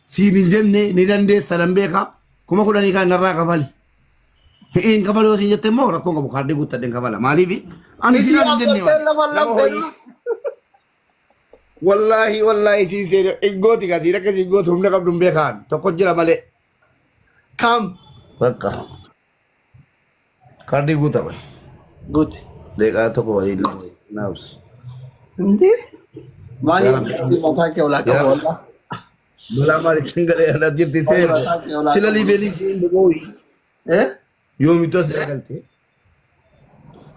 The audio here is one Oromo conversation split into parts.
Siin hin jenne ni dandeessa nan beeka. 10,000 kan narraa kafali. Hin kafalu yoo siin jette immoo rakkoon qabu kaardii guuttadheen kafala. Maaliif? Ani Isii siin hin jenne abbattee lafa nama lafte horii. Wallaahi wallaahi siin seene hin gooti kaa siin akka siin gootu humna qabdu hin beekaan tokko jira malee. Kam Bakka kaardii guuta qoy. guuti. Deeqaa tokko wayii lama wayii naabsi. Hindi? Maahii Yaa Rabbi. mataa kee olaa Yaa qabu Rabbi. wallah. Balaa maalitti hin galee ana jirti Maahii ta'e. mataa kee olaa Sila qabu. liibeelii siin bobooyi. Eh? Yoomittuu as jala galtee.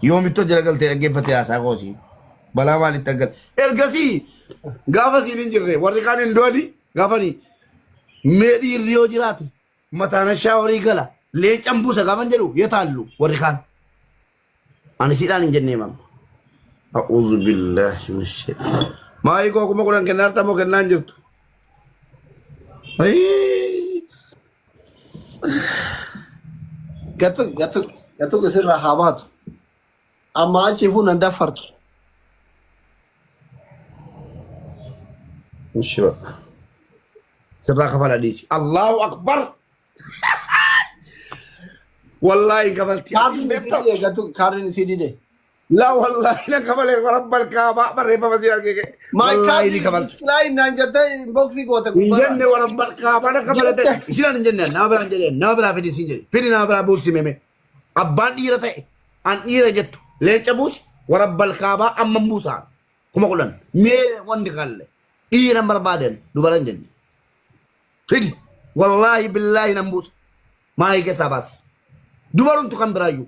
Yoomittuu as jala galtee dhaggeeffatee haasaa koosii. Balaa maalitti hin galee. Ergasii gaafa siin hin jirre warri kaan hin du'ani gaafani mee dhiirri yoo jiraate mataan shaaworii gala leencan buusa gaafan jedhu yetaallu warri kaan. Ani siidhaan hin jennee mamma. A'uudhu billaahi min shaytaan. Maayii koo 10,000 kennaa jirta moo kennaa hin jirtu? Ayii. Gattu gattu gattu sirraa haa baatu. Amma achi fuun nan daffartu. Ishi bakka. Sirraa kafala dhiisi. Allahu akbar. Wallaahi hin kafalti. Ati Kaardiin hin isii beektaa? dide gattu kaardiin isii dide. Laa wallaahi na kafalee rabbal kaabaa barreeffama si argee. My Wallaahi card ni is kafalti. declined naan jettee inboxii goote Hin gubbaarra. jenne warabbal kaabaa na kafalate. Jette. Isinaan hin jenne nama biraan jedhee nama biraa fidi siin jedhe. Fidi nama biraa buusi meme. Abbaan dhiira ta'e an dhiira jettu leenca buusi warabbal kaabaa amman buusaa. 10,000 mee wanti kalle dhiira hin barbaadan dubara hin jenne. Fidi wallaahi billaahi nan buusa. Maayii keessaa baasi. Dubarumtu kan biraayyuu.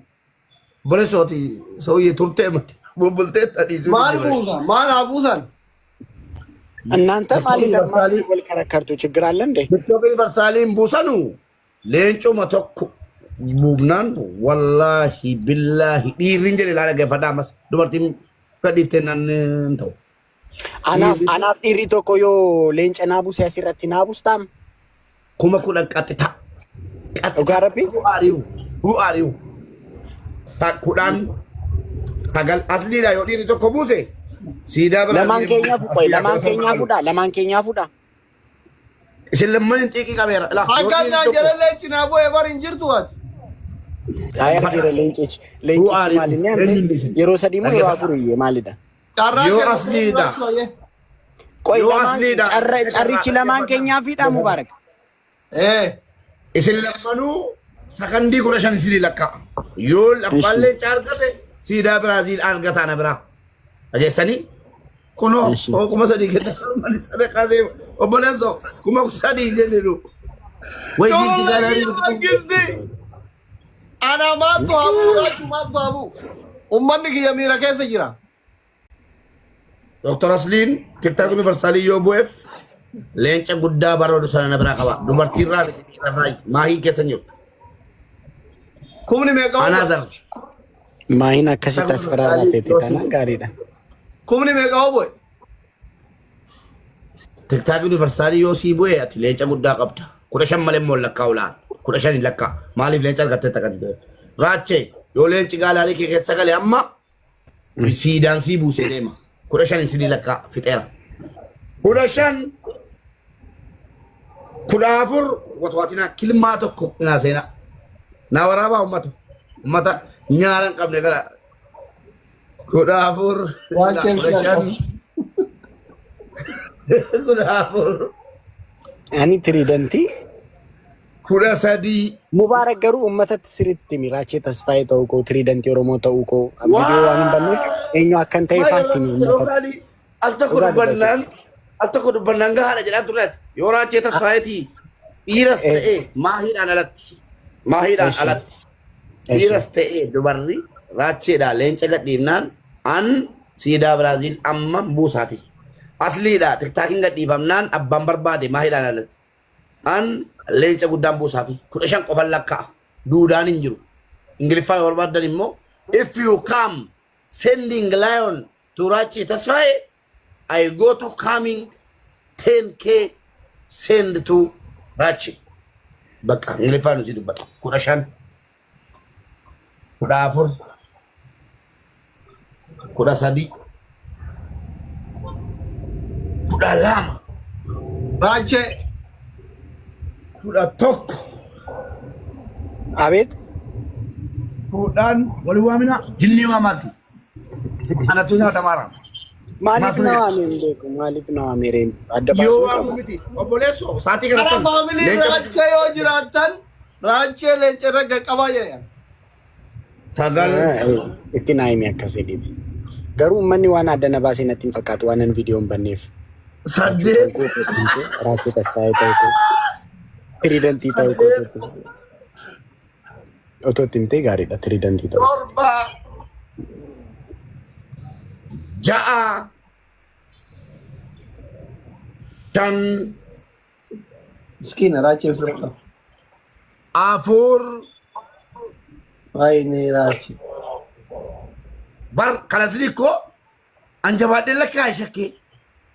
Bolesooti sooyyee turtee mati bulbultee tadhiisuu Maal dide malee. buusa? Maal haa buusan? እናንተ Doktor ማን ይጠቅማል? Universaalii ወልከረከርቱ ችግር አለ እንዴ? Doktor Universaaliin buusanu leencuma tokko buufnaan wallaahi billaahi dhiirri hin jedhe laa dhaggeeffadhaa ammas dubartiin gadhiiftee naan hin ta'u. Anaaf Dhiirri anaaf dhiirri tokko yoo leenca naa buuse asirratti naa bustaam 10,000 qaxxita. Qaxxita. Dhugaa rabbi. Who are you? Who are you? 10 9 asliidha yoo dhiirri tokko buuse siidaa biraa Lamaan siin keenyaa buusa. qoy Asliidha lamaan 17 keenyaa qabu. fudha lamaan keenyaa fudha. Isin lamman hin xiiqii qabeera. Ilaa yoo Akkan dhiirri naan tokko jedhe leenci naa bu'ee bar hin jirtu ati. Ay argeera leencichi who leencichi are you? maal inni ante Eenyuun isin? yeroo sadii moo yeroo Dhaggeeffadhaa. afur iyyee maalidha? Carraa Yoo kee asliidha. jiraachuu ayyee. Qoy Yoo lamaan asliidha. carra carrichi lamaan keenyaa fiidha Mubaarak. Eh. Isin lammanuu sakandii 15 isinii lakka'a. Yoo abbaan Ishi. leencaa argate siidaa Biraaziil argataa na biraa. Dhageessanii? Kunoo Ishi. oo 3,000 kenna malee sadaqaa deema. Obboleessoo 3,000 jennu. Wayi giifti gaalaarii Dubartii mangisti. Ana maaltu haa bu'u raachuu maaltu haa bu'u. Uummanni kiyya miira keessa jira. Dr. Asliin tiktaak universaalii yoo bu'eef leenca guddaa baroodu sana na biraa qaba. Dubartiirraa miti dhiirarraa maahii keessa hin jirtu. Kumni meeqa hoo bu'e? Anaazar. Maahin akkasitti as firaarraa teetti taanaan gaariidha. Kumni meeqa hoo bu'e? Tiktaak universaalii yoo sii bu'e ati leenca guddaa qabda. 15 malee immoo hin lakkaa'u laan. 15 hin lakkaa. Maaliif leenca argattee takkati ta'e? Raachee yoo leenci gaalaarii kee keessa gale amma siidaan sii buusee deema. 15 hin sinii lakkaa fixeera. 15 14 watwaatinaa kilmaa tokko naa seenaa. Naa waraabaa ummata. Ummata nyaara hin qabne gara 14 Waan 15 14 Ani tiriidantii 13. Mubaarak garuu uummatatti sirriitti himi Raachee Tasfaayee ta'uu koo tiriidantii Oromoo ta'uu koo viidiyoo waan hin banneef eenyu akkan ta'e faatti himi uummatatti. Al tokko Dhugaa dubbachuu. dubbannaan al tokko dubbannaan gahaadha jedhaa turre ati. Yoo Raachee Tasfaayeetii dhiiras ta'ee maahiidhaan alatti maahiidhaan alatti dhiiras ta'ee dubarri Raacheedhaa leenca gadhiifnaan an siidaa Biraaziil amma buusaafi. Asliidha tiktaakiin gadhiifamnaan abbaan barbaade maahiidhaan alatti. An leenca guddaan buusaafi 15 qofan lakka'a. Duudaan hin jiru. Ingiliffaa yoo barbaaddan immoo if you come sending lion to Rachi Tasfaye I go to coming 10K send to Rachi. Bakka Ingiliffaa nuti dubbata. 15 14 13 12. Raachee. 11. Abeet. Fuudhaan wal waamina jinnii waamaatti. Anatu nyaata maara. Maaliif Maaf na waame hin beeku? Maaliif na waame ree? Adda Yoo baasuu waamu qaba. miti obboleessoo sa'aatii kana Kana family Raachee yoo jiraattan Raachee leenca irra qaqqabaa jedhan. 9. Itti naa himi akkas jedheeti. Garuu uummanni waan adda na baasee natti hin fakkaatu waan an viidiyoo hin banneef. 8. Raachee Tasfaayee ta'uu koo. Tiriidantii ta'uu koo. Otoo itti himtee gaariidha tiriidantii ta'uu. 7, 6, 5. Miskiina Raacheen fira qaba. 4. Waayee Raachee. Bar kana sidii koo an jabaadhee lakkaa'e shakkee.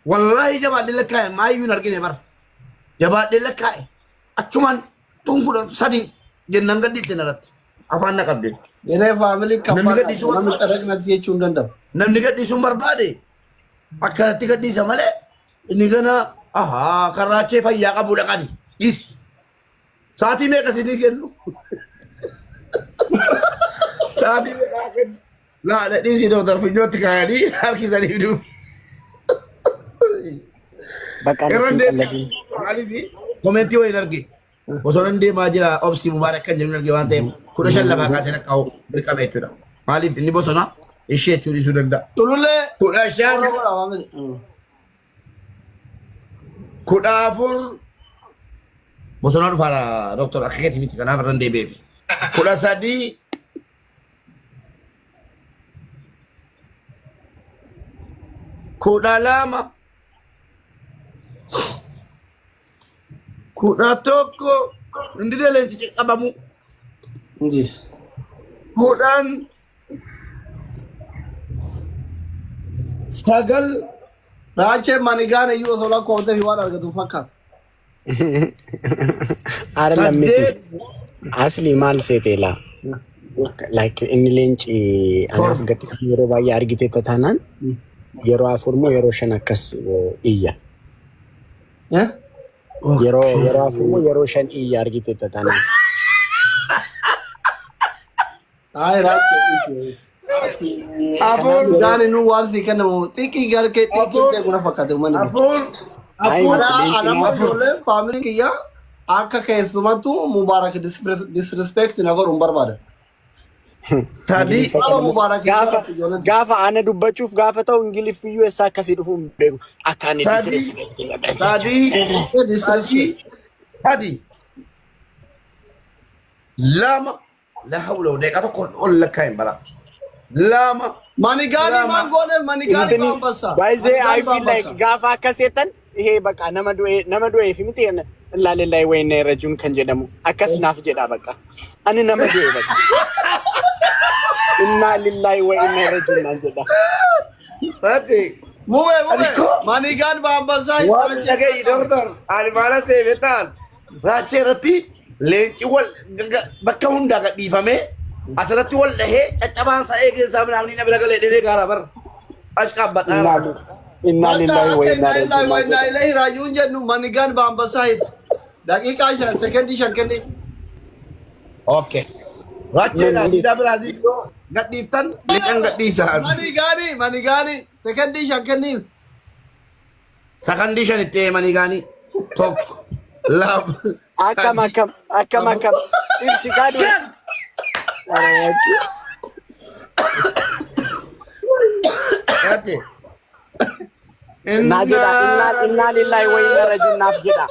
Wallaahi jabaadhee lakkaa'e maayyuu hin argine bar. Jabaadhee lakkaa'e achumaan tun 13 jennaan gadhiitte narratti. Afaan na qabde. Yenee family Namni kabbaa gadhiisuu namni xaraqnatti jechuu hin danda'u. Namni gadhiisuun barbaade akkanatti gadhiisa malee inni gana ahaa kan Raachee fayyaa qabu dhaqani. Dhiis. Sa'aatii meeqa isinii kennu? Sa'aatii meeqa kennu? Laa dhiisii dooktar funyootti kaayanii harkisanii fiduuf. Bakka Irra natti hin deebi'a. qalladin. Maaliif comment wayiin arge. Osoo nan deemaa jira obsi mubaarak kan jedhu arge waan ta'eef 15 lafaa kaasee lakkaa'u dirqama jechuudha. Maaliif inni bosona ishee jechuu dhiisuu danda'a. Tululee. 15, Family. 14 bosona dhufaara dooktor akka keetii miti kanaaf irra deebi'eef. 13, 12, 11 hindi leencichi qabamu. Hindi. 10, 9. Raachee manigaan iyyuu osoo lakkoofte fi waan argatu fakkaata. Aara miti. 8. Asli maal seeteela? Like inni leenci anaaf gadhifamu yeroo baay'ee argite taanaan yeroo afur moo yeroo shan akkas iyya. Eh? Yeroo afur moo yeroo shan iyya argite taanaan. Ay Raachee. 4. Manigaan inni waan sii kennamu xiqqii garkee xiqqii ta'e kuna fakkaate uummanni. 4. Ay, 4. miti leenci Anama maal? ijoolleen family kiyya akka keessumattuu Mubaarak disrespect na godhu hin barbaadan. 3. Nama Mubaarak Gaafa gaafa ana dubbachuuf gaafa ta'u Ingiliffiyyuu eessaa akkasii dhufuu hin beeku. Akka ani 3. disrespect. 3. 3. 3. 2. La hawla daqiiqaa tokko ol lakkaa'in bara. 2. Manigaanii 2. maan goone manigaanii Intini baambassa. by the way, I feel like gaafa akkas jettan ይሄ በቃ nama du'ee fi miti innaa lillaahi wa innaa raaji'uun kan jedhamu akkas naaf jedha በቃ ani nama du'e በቃ innaa lillaahi wa innaa raaji'uun naan jedha. Raati. Mubee mubee Alikoo. manigaan baambassaa. Waan dhagahi doktor ani maala seebetaan Raachee irratti leenci wal bakka hundaa gadhiifamee asirratti wal dhahee caccabaan isaa eegeen isaa midhaan na bira galee dheedee gaaraa bara. Ashqaabbaxaa. Innaa lillaahi wa innaa Innaa raaji'uun naan innaa jedha. ilaahi raaji'uun jennu manigaan baambassaa. Daqiiqaa 5 sekendii 5 kenni. Okay. Raachee siidaa Biraaziil yoo gadhiiftan leencan gadhiisan. Manigaanii manigaanii sekendii 5 kenniif. Sakandii 5 itti eemanii gaanii 1, 2, Akkam 3. akkam akkam akkam ibsi kaadhu. 5. Raachee. Naa jedha innaa lillaahi wa innaa raaji'uun naaf jedha.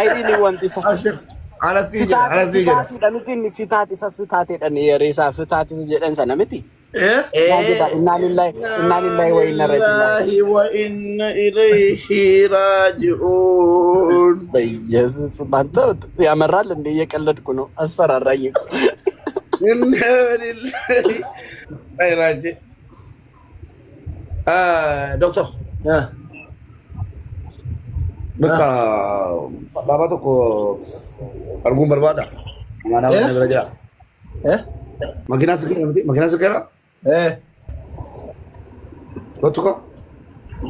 I really want isa. Anasii jedha anasii jedha. Fitaatiidha miti inni fitaati isa fitaateedha yeroo isaa fitaati jedhan sana miti. Eh? Naa jedha innaa lillaahi wa innaa raaji'uun naaf jedha. لله وإنا إليه راجعون. በኢየሱስ አንተ ያመራል እንዴ? እየቀለድኩ ነው። አስፈራራኝ እኮ። إنا لله أي راجع دكتور bakka baabaa tokko arguun barbaada. Amaanaa Eh? wajjin bira jira. Eh? Makiinaa sirkeera miti? Makiinaa sirkeera? Eh? Kottu ko?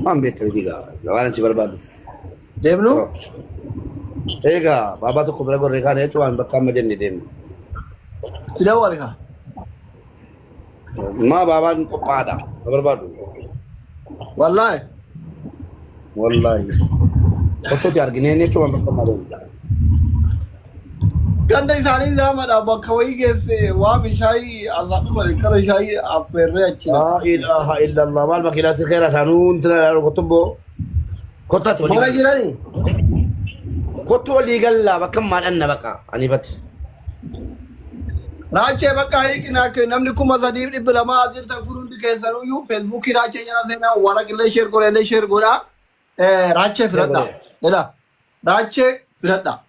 Waan beekta miti gaa. Waan si barbaadu. Deemnu? Egaa baabaa tokko bira gorree kaane jechuun waan bakka amma jenne deemne. Si dawwali kaa. Maa baabaan qophaa'aadha. Na barbaadu. Wallaahi. Wallaahi. Kottooti argineen jechuun waan bakka amma deemne. Ganda isaanii laamadha bakka wayii geesse waami shaayii azaa dhufan kara shaayii affeerree achi naqe. Laa ilaaha illallah maal makiinaa si keera isaanuu intina kottumbo. Kottaati walii Mana galla. jiranii? Kottu walii galla bakka ammaa dhanna bakka anifatti. Raachee bakka hiiqina akka namni 3200 as jirtan kun hundi keessanuyyuu feesbuukii raachee jala seenaa waraqillee sheer godha sheer godhaa. Raachee filadhaa. Jedha. Raachee filadhaa.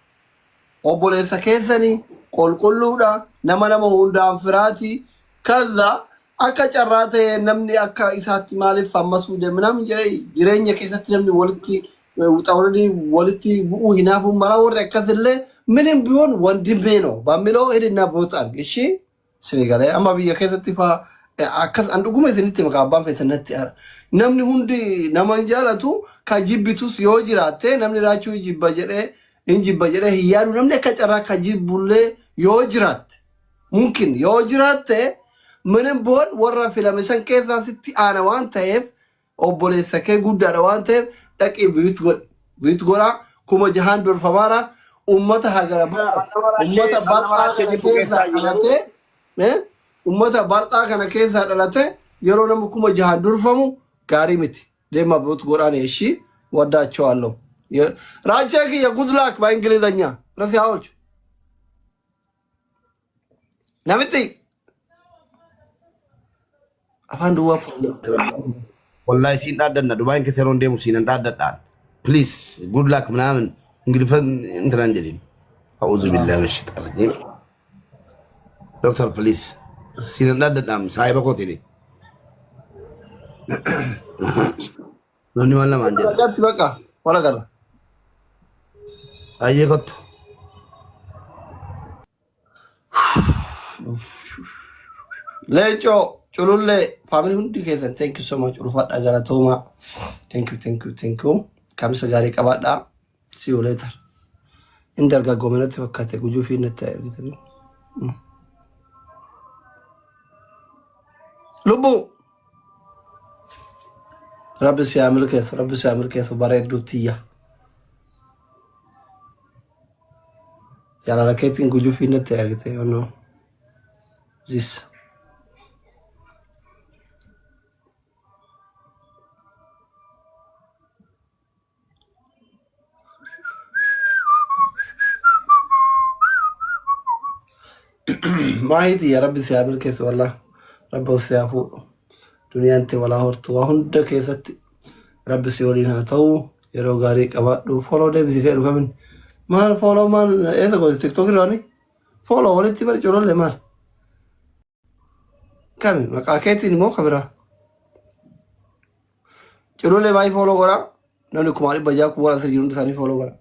Obboleessa keessanii qulqulluudha nama nama hundaan firaati kaza akka carraa ta'e namni akka isaatti maaliif ammasuu deema namni jedhee jireenya keessatti namni walitti wuxawanii walitti bu'uu hinaafuun mala warri akkasillee minim biyoon wandimee ነው በሚለው ሂድና vote አድርግ እሺ Isinii galee amma biyya keessatti faa akkas an dhuguma isinitti maqaa abbaan feesan natti ara. Namni hundi nama hin jaalatu ka jibbitus yoo jiraatte namni raachuu jibba jedhee hin jibba jedhee hin yaadu namni akka carraa ka jibbullee yoo jiraatte mumkin yoo jiraatte ምንም ቢሆን warra filame san keessaa sitti aana waan ta'eef obboleessa kee guddaadha waan ta'eef dhaqii biit godhi biit godhaa 6000 dorfamaara ummata hagara ummata bal'aa kana keessaa dhalatee ummata bal'aa kana keessaa dhalate yeroo nama 6000 durfamu gaarii miti deema biit godhaan ishii ወዳቸዋለሁ። ራቼ kiyya good luck በእንግሊዘኛ ረሲ ሀዎች namitti afaan duwwaa. Wallahi siin dhaaddanna Dubaayin keessa yeroo deemu siin dhaaddadhaan. Please good luck ምናምን እንግሊፈን እንትና እንጀሊን አዑዙ ቢላሂ ሚነ ሸይጣን ረጂም ዶክተር please siin dhaaddadhaan saahiba kootiin. Namni maal namaan jedha. Nagatti bakka wala gala. Baay'ee kottu. Leencoo culullee faamilii hundi keessan thank you so much ulfaadhaa galatoomaa. Thank you, thank you, thank you. Kamisa gaarii qabaadhaa. See you later. Inni dargaggoome natti fakkaate gujuu fi natti argitanii. Lubbuu rabbi si haa milkeessu, rabbi si haa milkeessu bareedduu tiyya. Jaalala keetiin gujuu fi natti argite yoo this. Maahii tiyya rabbi si haa milkeessu wallah. Rabbi si haa fuudhu. Duniyaan tee walaa hortu waa hunda keessatti rabbi si waliin haa ta'u yeroo gaarii qabaadhu. Follow deebisi ka'e dhugamin. Maal follow maal eessa gooti tiktok irraani? Follow walitti bari colollee maal? Kami maqaa keetiin immoo kabiraa? Colollee baay'ee follow godhaa. Namni 600,000 kun warra asirra jiru hundi isaanii follow godhaa.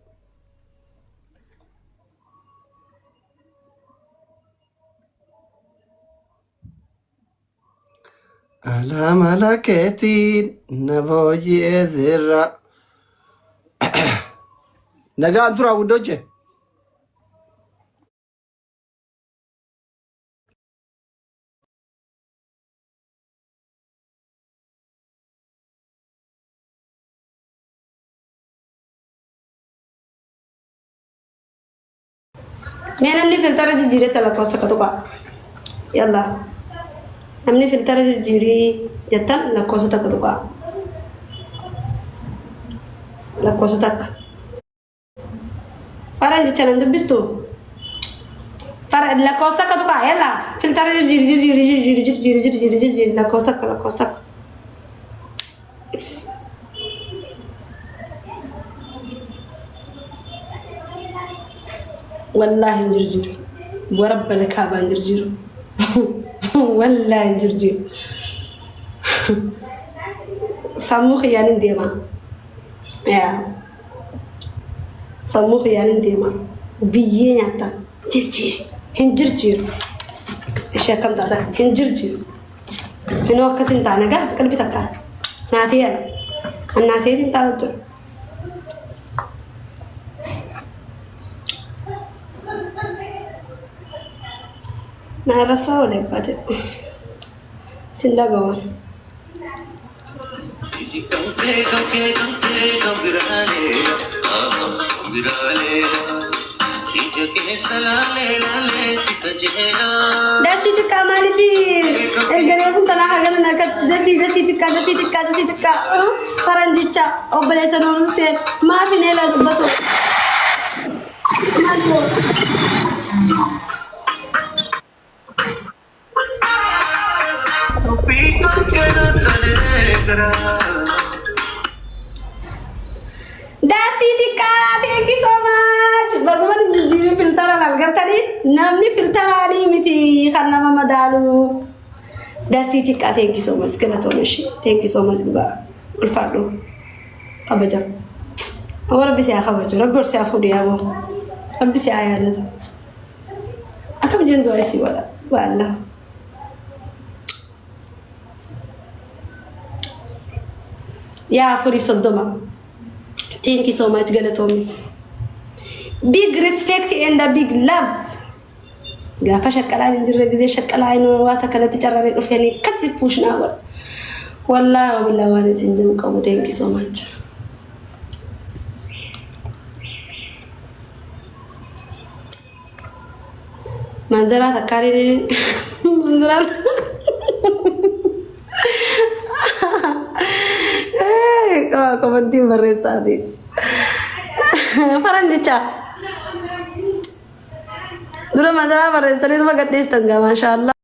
Alaamala keetiin na booji'ee zirra. Nagaan turaa guddoche. Mee namni filtara jijjiiretta lakkoofsa akka tuqaa. Yalla. Namni filtara jijjiirii jettan lakkoofsa takka tuqaa. Lakkoofsa takka. Faranjicha nan dubbistu. Fara lakkoofsa takka tuqaa. Yalla. Filtara jijjiiri jijjiiri jijjiiri jijjiiri jijjiiri jijjiiri lakkoofsa takka lakkoofsa takka. Wallaahi hin jirjiiru. Warabba lakaabaa hin jirjiiru. Wallaahi hin jirjiiru. Sammuu kiyyaan hin deema. Yaa. Sammuu kiyyaan hin deema. Biyyee nyaata. Jirjiiri. Hin jirjiiru. Ishee akkam taata? Hin jirjiiru. Inuu akkatti hin taane gaa qalbii takkaan. Naatee yaada. Kan naateetiin taa'u jira. Na arrabsaa oole abbaa jedhu. Sin dhagawan. Dasii xiqqaa maaliif eegalee kun tanaa hagalan akkatti dasii dasii xiqqaa dasii xiqqaa dasii xiqqaa faranjicha obboleessa nuuruu seen maaf hin eelaa dubbatu. Maal Dasii xiqqaa thank you so much. Baguma hin jijjiirin filtara laal gartanii namni filtaraanii miti kan nama madaalu. Dasii xiqqaa thank you so much galatoon ishee thank you so much dhugaa ulfaadhu kabaja. Awwa rabbi si haa kabaju rabbi ol si haa fuudhu yaaboo rabbi si haa yaadatu. Akkam jeen du'aa isii godha waallaa. Yaa 34. Thank you so much galatoomi. Big respect and a big love. Gaafa shaqqalaan hin jirre gizee shaqqalaa inni waa takka natti carraree dhufanii akkatti puushnaa godha. Wallaahi wabillaa waan isin jiru qabu thank you so much. Manzaraa takkaan inni manzaraan komantiin barreessaa fi faranjicha dura manzaraa barreessanii tuma gadhiistan gaa maashaallah.